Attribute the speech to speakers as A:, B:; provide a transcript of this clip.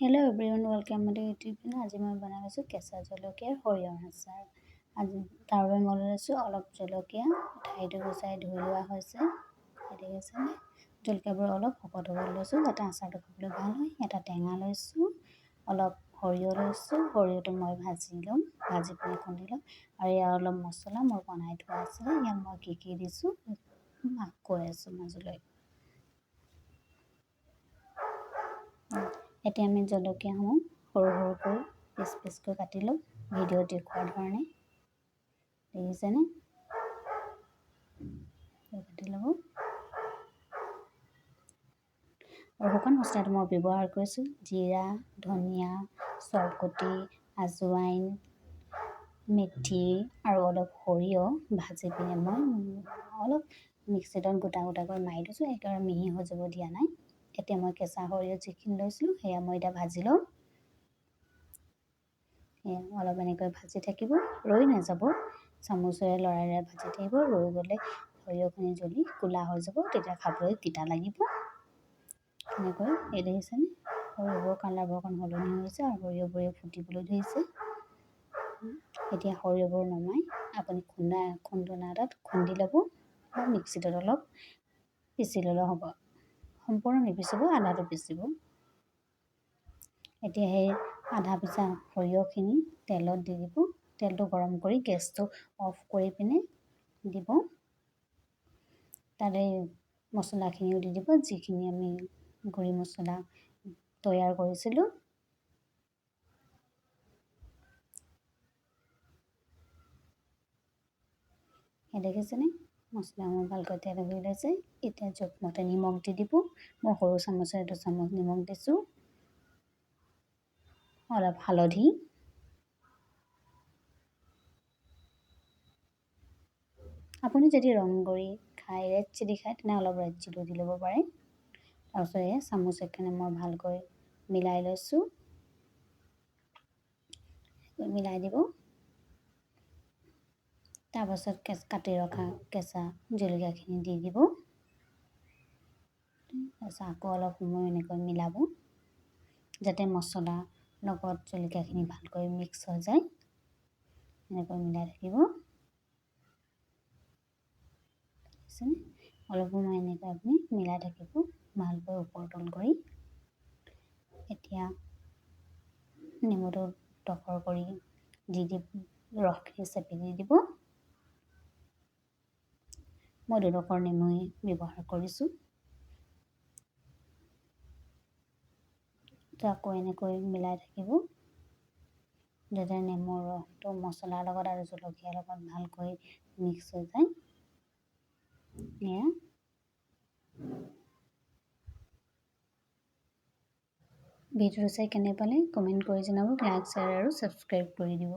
A: Hello everyone, welcome to YouTube channel. আজি মই বনাই আছোঁ কেঁচা জলকীয়াৰ সৰিয়হৰ আচাৰ। আজি তাৰ বাবে মই লৈছোঁ অলপ জলকীয়া, ঠাৰিটো গুচাই ধুই লোৱা হৈছে। দেখিছেনে, জলকীয়াবোৰ অলপ শকত শকত লৈছোঁ যাতে আচাৰটো খাবলৈ ভাল হয়। এটা টেঙা লৈছোঁ, অলপ সৰিয়হ লৈছোঁ। সৰিয়হটো মই ভাজি ল'ম, ভাজি পিনে খুন্দি ল'ম। আৰু ইয়াৰ অলপ মছলা মোৰ বনাই থোৱা আছিলে। ইয়াত মই কি কি দিছোঁ কৈ আছোঁ মাজলৈ। এতিয়া আমি জলকীয়াসমূহ সৰু সৰুকৈ পিচ পিচকৈ কাটি ল'ম, ভিডিঅ'ত দেখুওৱাৰ ধৰণে। দেখিছেনে, কাটি ল'ব। আৰু শুকান মছলাটো মই ব্যৱহাৰ কৰিছোঁ জিৰা, ধনিয়া, চৰগুটি, আজৱাইন, মেথি আৰু অলপ সৰিয়হ ভাজি পিনে মই অলপ মিক্সিত গোটা গোটাকৈ মাৰি লৈছোঁ, একেবাৰে মিহি হৈ যাব দিয়া নাই। এতিয়া মই কেঁচা সৰিয়হ যিখিনি লৈছিলোঁ সেয়া মই এতিয়া ভাজি ল'ম। অলপ এনেকৈ ভাজি থাকিব, ৰৈ নাযাব, চামুচেৰে লৰাই লৰাই ভাজি থাকিব। ৰৈ গ'লে সৰিয়হখিনি জ্বলি ক'লা হৈ যাব, তেতিয়া খাবলৈ তিতা লাগিব। এনেকৈ এই দেখিছেনে, সৰিয়হবোৰ কালাৰবোৰ অকণ সলনি হৈছে আৰু সৰিয়হবোৰে ফুটিবলৈ ধৰিছে। এতিয়া সৰিয়হবোৰ নমাই আপুনি খুন্দনা এটাত খুন্দি ল'ব বা মিক্সিত অলপ পিচি ল'লেও হ'ব। সম্পূৰ্ণ নিপিচিব, আধাটো পিচিব। এতিয়া সেই আধা পিচা সৰিয়হখিনি তেলত দি দিব। তেলটো গৰম কৰি গেছটো অফ কৰি পিনে দিব। তাতে মছলাখিনিও দি দিব, যিখিনি আমি গুড়ি মছলা তৈয়াৰ কৰিছিলোঁ। দেখিছেনে, মছলাসমূহ ভালকৈ তেল হৈ লৈছে। এতিয়া জোখমতে নিমখ দি দিব। মই সৰু চামুচেৰে 2 চামুচ নিমখ দিছোঁ, অলপ হালধি, আপুনি যদি ৰং কৰি খায়, ৰেড চিলি খায়, তেনে অলপ ৰেড চিলিও দি ল'ব পাৰে। তাৰপিছত এই চামুচ এখনে মই ভালকৈ মিলাই লৈছোঁ, মিলাই দিব। তাৰপাছত কাটি ৰখা কেঁচা জলকীয়াখিনি দি দিব। তাৰপিছত আকৌ অলপ সময় এনেকৈ মিলাব, যাতে মছলা লগত জলকীয়াখিনি ভালকৈ মিক্স হৈ যায়। এনেকৈ মিলাই থাকিব। অলপ সময় এনেকৈ আপুনি মিলাই থাকিব ভালকৈ ওপৰ তল কৰি। এতিয়া নেমুটো ডখৰ কৰি দি দিব, ৰসখিনি চেপি দি দিব। মই দুডোখৰ নেমুৱে ব্যৱহাৰ কৰিছোঁ। আকৌ এনেকৈ মিলাই থাকিব, যাতে নেমুৰ ৰসটো মছলাৰ লগত আৰু জলকীয়াৰ লগত ভালকৈ মিক্স হৈ যায়। এয়া ভিডিঅ'টো চাই কেনে পালে কমেণ্ট কৰি জনাব, লাইক, শ্বেয়াৰ আৰু ছাবস্ক্ৰাইব কৰি দিব।